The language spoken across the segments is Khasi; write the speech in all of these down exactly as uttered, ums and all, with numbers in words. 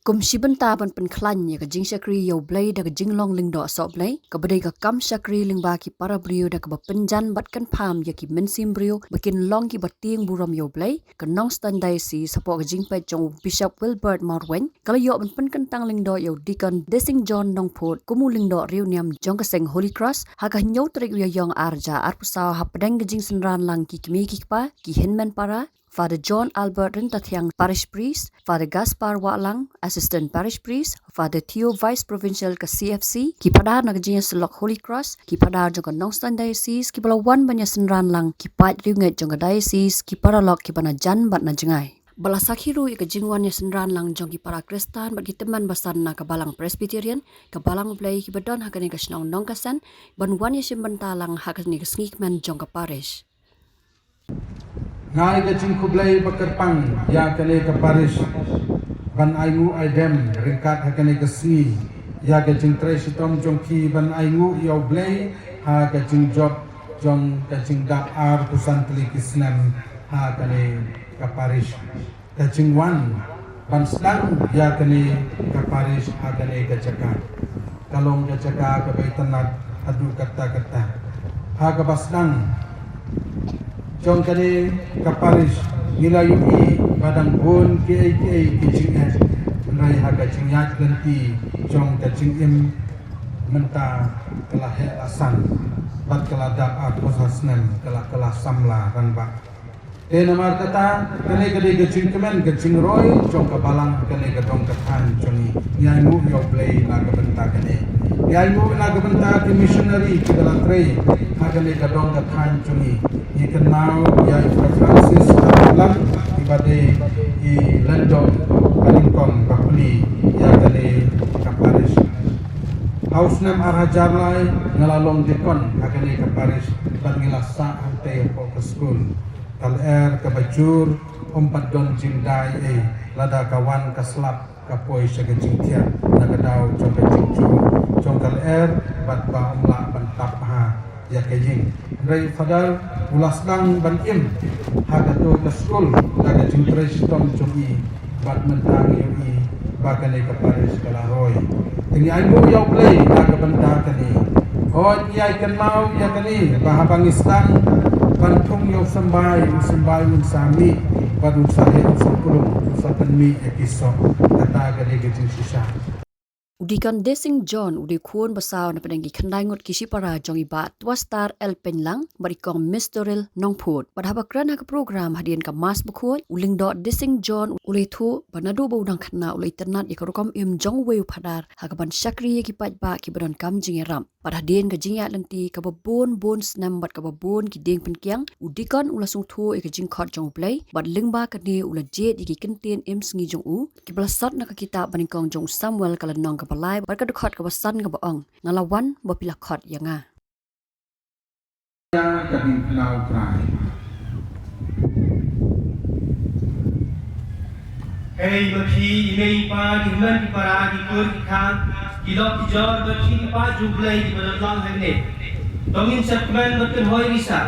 Kum shi bynta ban pynkhlaiñ ïa ka jingshakri ïa U Blei da ka jinglong lyngdoh sohblei, kaba dei ka kam shakri lyngba ki para briew da kaba pynjan bad kynpham ïa ki mynsiem briew ba kin long kiba tieng burom ïa U Blei, ka Nongstoiñ Diocese hapoh ka jingpeit jong u Bishop Wilbert Mawrwein, ka la ïoh ban pynkyntang lyngdoh ïa u Deacon Desing John Nongphut kum u lyngdoh riewniam jong ka seng Holy Cross, ha ka hynñiew tarik u Ïaïong ar hajar arphew saw hapdeng ka jingsynran lang ki kmie ki kpa, ki hynmen para, Father John Albert Ryntathiang, Parish Priest, Father Gaspar Wahlang, Assistant Parish Priest, Father Theo, Vice Provincial ka C F C, ki phadar na ka jingïasyllok Holy Cross, ki phadar jong ka Nongstoiñ Diocese, kiba la wan ban ïasynran lang ki paid riewngeit jong ka Diocese, ki paralok kiba na jan bad na jngai. Ba la sakhi ruh ïa ka jingwan ïasynran lang jong ki para Khristan bad ki tymmen basan na ka Balang Presbyterian, ka Balang U Blei kiba don ha kane ka shnong Nongkasen, ban wan ïashim bynta lang ha kane ka sngi kmen jong ka parish. Nga ai ka jingkhublei ba kyrpang ïa kane ka parish ban ainguh aidem ryngkat ha kane ka sngi ïa ka jingtrei shitom jong ki ban ainguh ïa U Blei ha ka jingjop jong ka jingdap arphew san tylli ki snem ha kane ka parish. Ka jingwan ban sdang ïa kane ka parish ha kane ka jaka ka long ka jaka kaba itynnad haduh katta katta. Ha kaba sdang jong kane ka parish ngi la ïohi ba dang bun kiei kiei ki jingeh, hynrei ha ka jingïaid lynti jong ka jingim mynta ka la heh la san bad ka la dap arphew san snem ka la, ka la samla rangbah. Te namar kata, kane ka dei ka jingkmen ka jingroi jong ka balang, kane ka dong ka thaiñ jong ngi. Ngi ainguh ïa U Blei na ka bynta kane. Ngi ainguh na ka bynta ki missionary kiba la trei ha kane ka dong ka thaiñ jong ngi. Ngi kynmaw ïa i Francis Abraham, iba dei i lyngdoh ba nyngkong ba plie ïa kane ka parish. Ha u snem ar hajar lai nga la long deacon ha kane ka parish bad ngi la sah hangtei hapoh ka skul. Ka lyer kaba jur ym pat don jingdai ei, lada ka wan ka slap ka poi sha ka jingthiah na ka daw jong ka jingjur jong ka lyer bad ba ym lah ban tap bha ïa ka ïing. Hynrei Father u la sdang ban im ha kato ka skul da ka jingtrei shitom jong i. Bad mynta ngi ïohi ba kane ka parish ka la roi. Te ngi ainguh ïa U Blei na ka bynta kane. Hooid ngi ai kynmaw ïa kane ba haba ngi sdang ban thung ïa u symbai, u symbai un sa mih bad un sa heh, un sa pynmih, un sa pynmih ïa ki soh. Kata ka dei ka jingshisha. U Deacon Desing John u dei khun ba saw na pdeng ki khyndai ngut ki shipara jong i Bah Twastar L Pynlang bad i Kong Mistoril Nongphut. Bad haba kren ha ka program hadien ka Mass Bakhuid, u Lyngdoh Desing John u la ïathuh ba naduh ba u dang khynnah u la itynnad ïa ka rukom im jong uwei u phadar ha kaban shakri ïa ki paidbah kiba donkam jingïarap. Bad hadien ka jingïaid lynti kaba bun bun snem bad kaba bun ki dieng pynkiang, u deacon u la sngewthuh ïa ka jingkhot jong U Blei bad lyngba kane u la jied ïa ki kyntien im sngi jong u, kiba la sot na ka kitab banyngkong jong u Samuel ka lynnong kaba lai bad ka dkhot kaba san kaba ong, nga la wan ba phi la khot ïa nga. Ka ding pynau trai. Hei ma phi i mei i pa, ki hynmen ki para, ki kur ki kha, ki lok ki jor, ma phi ki pa jong U Blei kiba don lang hangne. To ngin sa kmen bad kynhoi risa.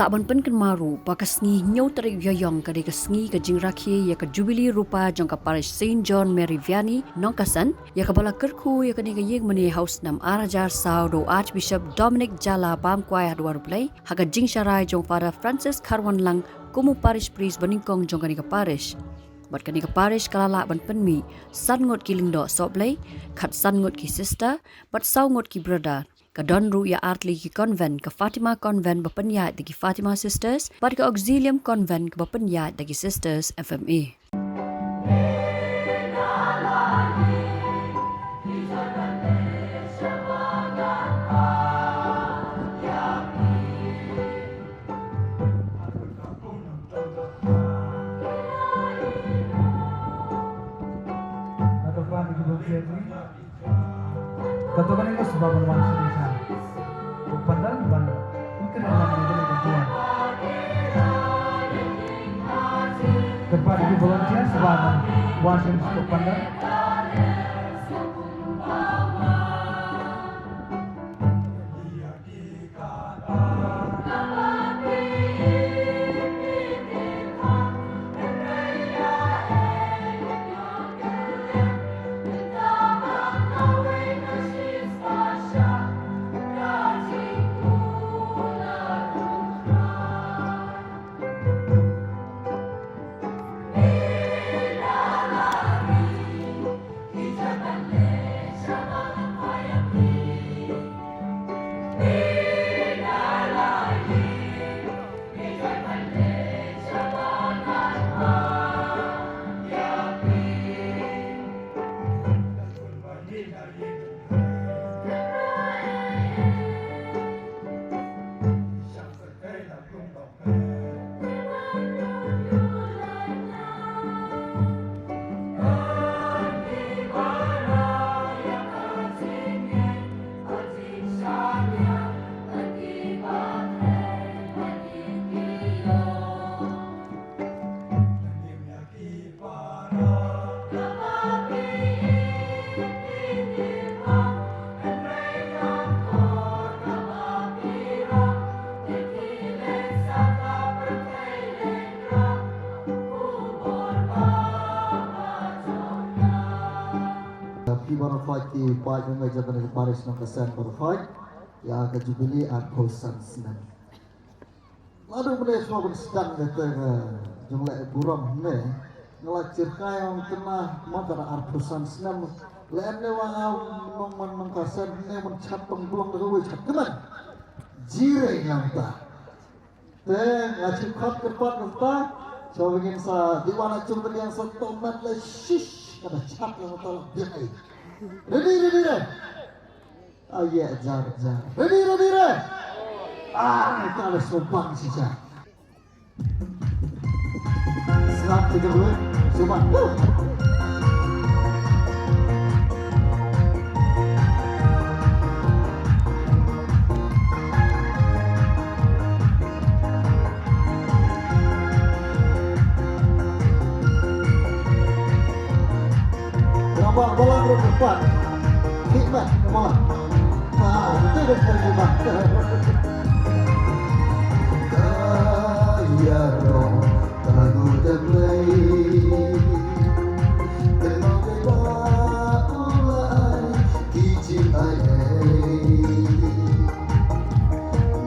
Lah ban pynkynmaw ruh ba ka sngi hynñiew tarik Ïaïong ka dei ka sngi ka jingrakhe ïa ka Jubilee Rupa jong ka Parish Saint John Mary Vianney Nongkasen, ïa kaba la kyrkhu ïa kane ka ïingmane ha u snem ar hajar saw da u Archbishop Dominic Jala Bamkwai Hadwar U Blei, ha ka jingsharai jong u Father Francis Kharwanlang kum u Parish Priest banyngkong jong kane ka parish. Bad kane ka parish ka la lah ban pynmih san ngut ki lyngdoh sohblei, khatsan ngut ki sister, bad saw ngut ki brother. Ka don ruh ïa artylli ki convent, ka Fatima Convent ba pynïaid da ki Fatima Sisters, bad ka Auxilium Convent kaba pynïaid da ki Sisters F M A. Kato kane ka sbab ban wan sha ka pandal ban ïakren lang ïa kane ka juan. Kyrpad ïa ki volunteer sbab ban wan sha ka pandal. Ki baroh ki paid, ki paid jong kane ka parish Nongkasen baroh ki paid ïa ka Jubilee arphew san snem. Naduh mynne shuwa ban sdang kata ka jingleh burom hangne, nga la jyrkai ong kynmaw ma ka da arphew san snem. Lehse wa nga nong man Nongkasen hangne man chat tong blong da kawei chat kmen. Jire nga mynta. Te nga shu khot kyrpad mynta. Shuwa ba ngin sa dih wan ha jong ka liang sa to met leh shish, ka da chat leh mynta la biang ei. Ready, ready, ready. Ah, ïa, jar, jar. Ready, ready, ready. Ah, ka la sngewbang shi jar. Sngap kita dulu, eh. Sngewbang. Woo. Nampak bola berdepan. Hikmat bola. Ha, itu dia terjemah. Kaya roh. Ka gu da blei kynmaw kai ba u la ai ki jingai ei.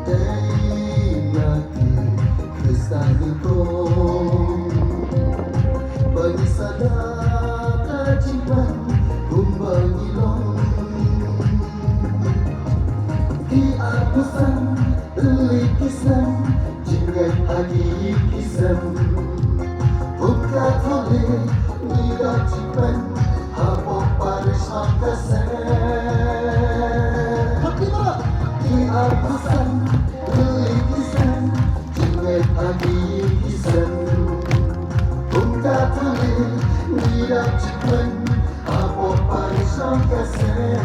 Dei na ki Khristan nyngkong ba ngi sa da ka jingpang kumba ngi long. Ki arphew san tylli ki snem jingngeit ha ki ki sem. Kum Katholik ngi da jingpang hapoh parish Nongkasen. Ki arphew san tylli ki snem jingngeit ha ki ki sem. Kum Katholik ngi da jingpang hapoh parish Nongkasen.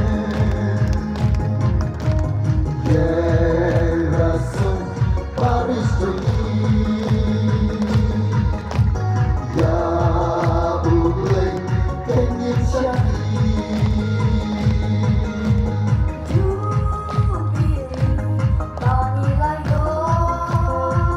Ïeng rasong parish jong ngi. Ïa U Blei kyndiat sha ngi. Jubilee ba ngi la ïoh.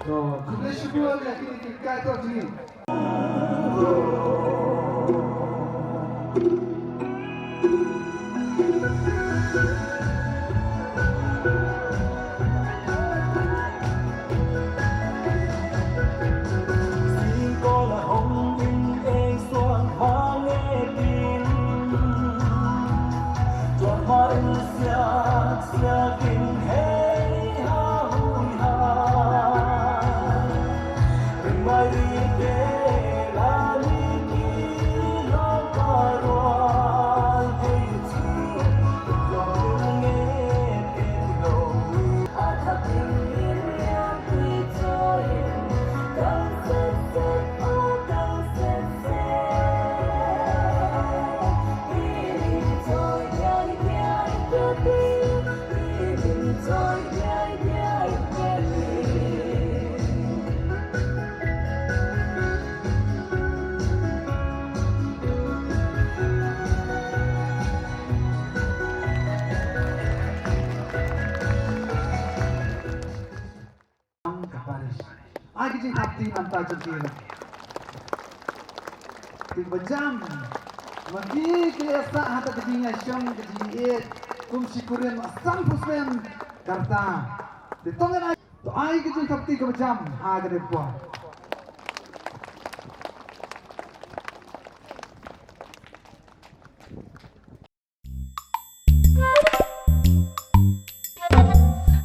To, khublei shibun ïa kine ki kaitor jong ngi. Ka parish. Ai ka jingthap kti namar ka jingkyrpad. Kiba jam. Ma ki ki ïa sah ha ka jingïashong ka jingïeit kum shi kurim san phew snem ka rta. Te to ngin ai, to ai ka jingthap kti kaba jam ha kane ka por.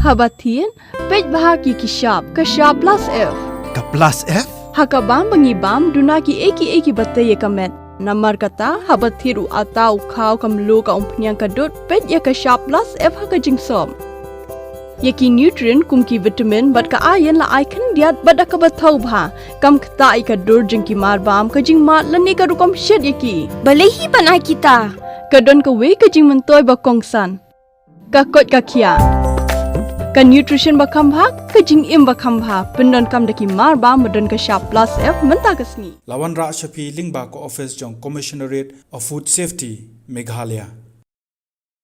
Haba thied, peit bha ki ki shap, ka shap plus F. Ka plus F? Ha ka bam ba ngi bam, duna kiei kiei kiba tei ïa ka met. Namar kata, haba thied u atta, u khaw, ka mluh, ka umphniang, ka dud, peit ïa ka shap plus F ha ka jingsop. Ïa ki nutrient kum ki vitamin bad ka iron la ai khyndiat bad da kaba thaw bha. Kam ktah ïa ka dur jong ki marbam, ka jingmad lane ka rukom shet ïa ki. Balei hi ban ai kita? Ka don kawei ka jingmyntoi ba kongsan. Ka koit ka khiah. Ka nutrition ba kham bha, ka jingim ba kham bha, pyndonkam da ki mar ba, ba don ka shap plus F mynta ka sngi. La wanrah sha phi lyngba ka office jong Commissionerate of Food Safety, Meghalaya.